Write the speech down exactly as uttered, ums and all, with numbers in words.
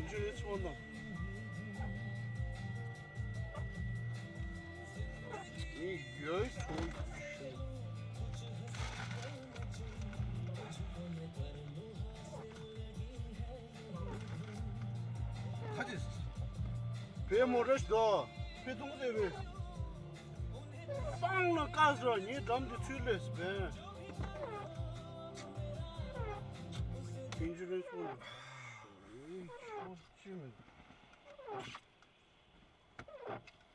ཅི་ཚོ་ན། ནི་ཡོད་ཚོ། ཁ་ཅིག་བེ་མོ་རེ་ཞིག་དོ། བེ་ཐུང་དེ་བེ། སྤང་ལ་བཀག་ཟེར་བ་ངའི་འགྲམ་དེ་ཚུར་སླེབས་སུ་བེ། ཨིན་ཇུ་རེ་ཚོ་ན། ཅི་མིན།